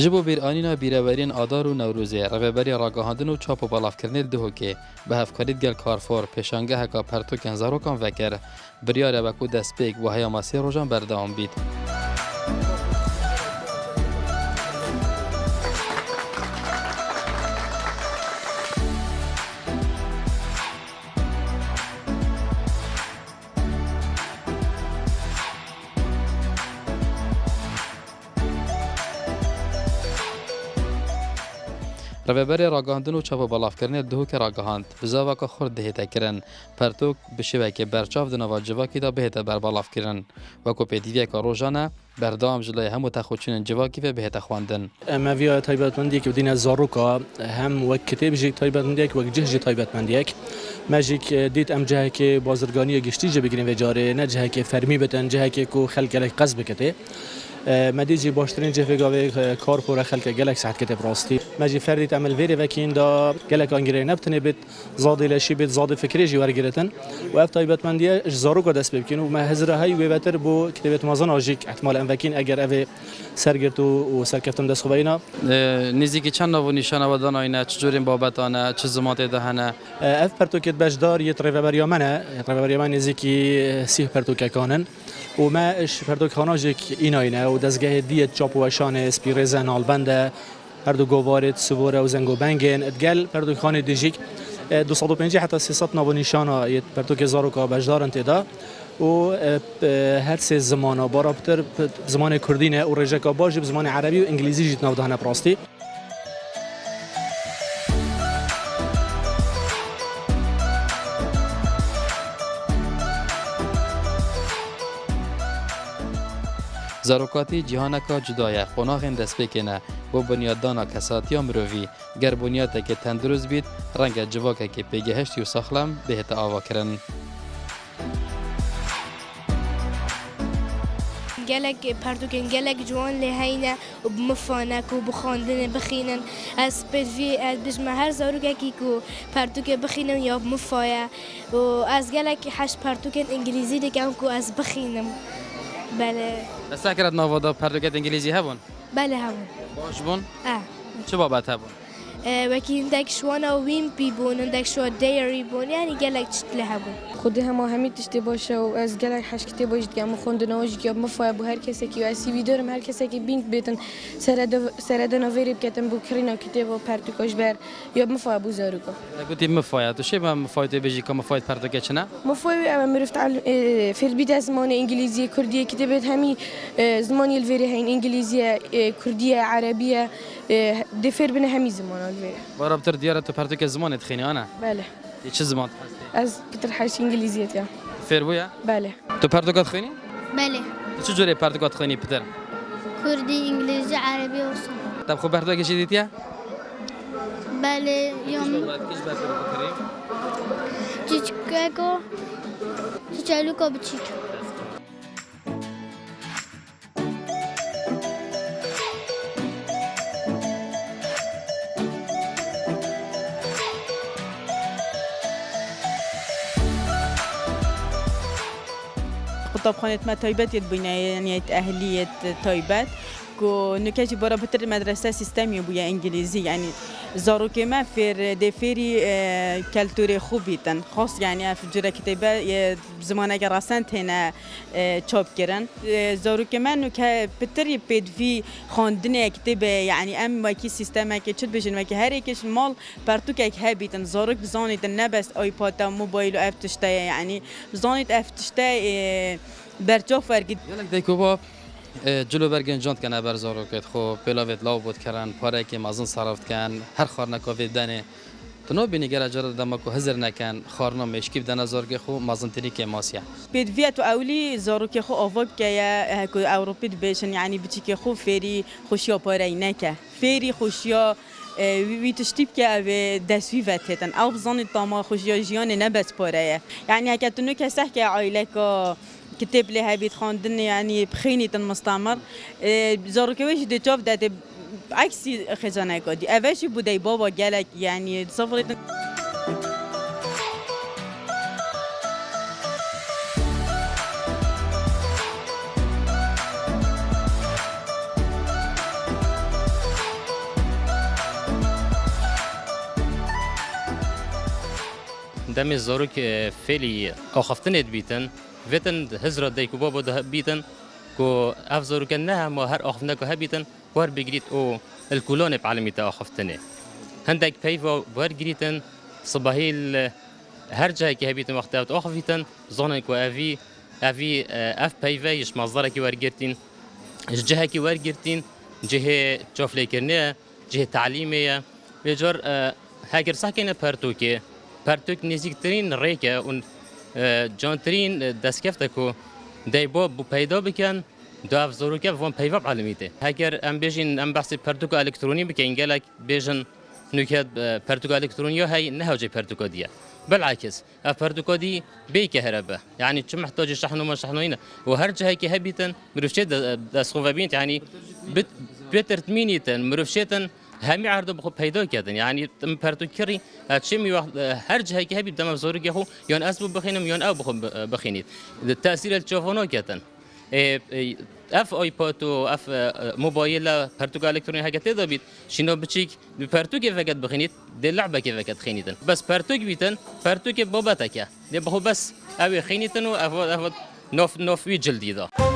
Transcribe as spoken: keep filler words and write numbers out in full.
Ji bo bîranîna bîreweriyên Adar û Newrozê, Rêveberiya Ragihandin û Çap û Belavkirinê li Duhokê bi hevkarî digel Carrefour pêşangeheka pertokên zarokan vekir. Biryar e wekû destpêk û heyama sê rojan berdewam bît. Rêveberê Ragihandin û Çap û Belavkirinê li Duhokê ragihand, bizaveka xurt dihête kirin, pertok bi şêwekê berçav di nava civakî de bihête berbelavkirin. Wekû pêdiviyeke rojan e, berdewam ji lê hemû texûçûnên civakî ve bihête xwendin. Em ê viya taybetmendiyek bidîne zaroka, hem wek kitêb jî taybetmendiyek, wek cih jî taybetmendiyek. Me jî, e, dît em cihekê bazirganiyê giştî jî bigrin vê carê, ne cihekê fermî bitin, cihekê ku xelk gelek qez bikitê. E, me dît jî baştirîn cih vê gavê, e, Carrefour e, xelke gelek saet kitê bi rastî. Me jî ferdît em li vêrê vekîn da gelek angirê ne bi tenê bit, zadê leşî bêt, zadê fikirê jî wergiritin û ev taybetmendiye ji zaroka dest pê bikîn û me hizira hey wê vetir bo kitêbêt mezin a jî ihtimal em vekîn eger ev ê sergirt û, û serkeftin dest xwe veyna. E, nêzîkî çend nav û nîşana we danayne, çi cûrên babetan e, çi ziman tê de hene? E, ev pertokêt beşdar yêt rêveberiya me ne, rêveberiya me nêzîkî sîh pertokekan in û me ji pertokxana jî înayne û dezgehê diyê çap û weşanê Spîrêze, Nalbend e, Her du govarê Sivore û Zengobengên digel pertokxanê dijîk, e, du sed û pêncî heta sê sed nav û nîşana yê pertokê zaroka beşdar in tê de û, e, p-, her sê zimana bara pitir, p-, zimanê kurdî ne û rêjeka baş jî bi zimanê erebî û îngilîzî jî di nav de hene bi rastî. Zarokatî cîhaneka cuda ye, qonaxên destpêkê ne. Bo bunyadana kesatiya mirovî, ger bunyatekê tendurist bît, renge civakekê pêgehiştî û saxlem bihête avakirin. Gelek pertûkên gelek ciwan lê heyne û bi mifa ne ku bi xwendinê bixînin. Ez pêdivî, ez bijime her zarokekî ku pertûkê bixînin ya bi mifa ye. Û ez gelek heş pertûkên îngilîzî dikem ku ez bixînim. Belê. Te seh kire di nava de pertûkên îngilîzî hebûn? Belê hebûn. Baş bûn? E. Çi babet hebûn? E, wekî hindek şiwana Wimpy bûn, hindek şiwa Dairy bûn, yanî gelek çi lê hebûn. Xwedê hema hemî tiştê baş e û ez gelek heş kitêba jî dikem, min xwendina wan jî ya bi mifa ye bo her kesekî û ez hîvîdar im her kesekî bîn bêtin serede-, seredana vêrê biketin bo kirîna kitêba pertûka ji ber ya bi mifa ye bo zaroka. Te gotî mifa ye. Tu şê me mifayê tê bêjî ka mifayê pertûkê çi ne? Mifayê wê ew e, mirov tal-, e, fêr bîte zimanê îngilîziyê, kurdiyê, kitêbê hemî, e, zimanê li vêrê heyîn, îngilîziye, e, kurdiye, erebiye, e, dê fêr bine hemî zimana li vêrê. Bara pitir diyar e tu pertûkê zimanê dixwînî, ana? Belê. Yê çi ziman dixwestî? Ez pitir heşî îngilîziyê diya. Fêr bûye? Belê. Tu pertûka dixwînî? Belê. Tu çi cûrê pertûka dixwînî pitir? Kurdî, îngilîzî, erebî olsun. Te bi xwe pertûkekê jî dîtiye? Belê, ya min. Çîçkeko, çîçelûka biçîk. Qutabxanê me taybet yê dibûne, yanî yê ehlî yê taybet, ku nuke jî bara pitir medrese sîstemê bûye îngilîzî, yanî zarokê me fêr, dê fêrî, e, keltûrê xwe bîtin. Xas, yanî ev cure kitêbe, e, zimaneke resen têne, e, çap kirin. E, zarokê me nuke pitir yê pêdivî xwendinê kitêbe, yanî em wekî sîstemekê çi dibêjin, wekî her yekê ji mal pertûkek hebîtin, zarok bizanîtin, ne bes iPad e, mobayl û ev tişte ye, yanî bizanît ev tişte, e, berçav wergît. Gelek dayik û bab, e, cil û bergên can dikene ber zarokêt xwe, pêlavêt law bû dikerin, pareyekê mezin seref dikin, her xwarineka vê denê. Tu nabînî gere cara dema ku hizir nekin, xwarina mêşkî bidene zarokê xwe, mezintirî kêmasî ye. Pêdivî ye tu ewlî zarokê xwe ava bike ye, he, ku Ewropî dibêjin, yanî biçîkê xwe fêrî xweşiya pareyî neke. Fêrî xweşiya, e, wî, wî tiştî bike, ew ê dest wî ve têtin. Ew bizanî tama xweşiya jiyanê ne bes pare ye. Yanî heke tu nû kesek e aîleka kitêb lê hebît xwendin, yanî bixînîtin mistemir, e, zarokê wê jî dê çav de tê eksî xêzaneka dî. Eve jî bû dey baba gelek, yanî disevirîtin. Demê zarok, e, fêlî axaftinê dibîtin, vêtin hizra dayik û babo de bîtin ku ev zaroke ne hema her axaftineka hebîtin, werbigirît û li kolanê bi elimî te axaftinê. Hindek peyva wergirîtin, sibahî li her cihekî hebîtin wextê ew axafîtin, zanin ku evî, evî, e, ev peyve ji mazdarekî wergirtîn, ji cihekî wergirtîn, cihê çavlêkirinê ye, cihê telîmê ye. Vê car, e, heger sehkeyne pertûkê, pertûk nêzîktirîn rêk e û, e, cantirîn, e, destkeftê ku dayik û babo peyda bikin, da ev zaroke van peyva bi elimî tê. Heger em bêjin, em behsê pertûka elektronî bikin, gelek bêjin nûke, e, pertûka elektronî ya hey ne hewcê pertûka dî ye. Bilakis, ev pertûka dî bêyî ke here be. Yanî çi mihtacê şehno me şehnoyî ne. Û her cihekî hebîtin, mirov çê de, dest xwe vebînt, yanî bit-, bêtir tmînîtin, mirov çêtin, hemî erdo bi xwe peyda ketin. Yanî tim pertûk kirî, e, çê mî wext, e, her cihekî hebît dema zarokê xwe, yan ez bû bixînim, yan ew bi xwe bi-, e, bixînît. Tesîrê li çavan ketin. E, e, ev iPad û ev, e, e, mobayîla pertûka elektronî heke tê de bît, şîno biçîk bi pertûkê veket bixînît, dê lehbekê veket xînîtin. Bes pertûk bîtin, pertûkê babetek e. Dê bi xwe bes ew ê xînîtin û ev, ev naf, naf wî cildî de.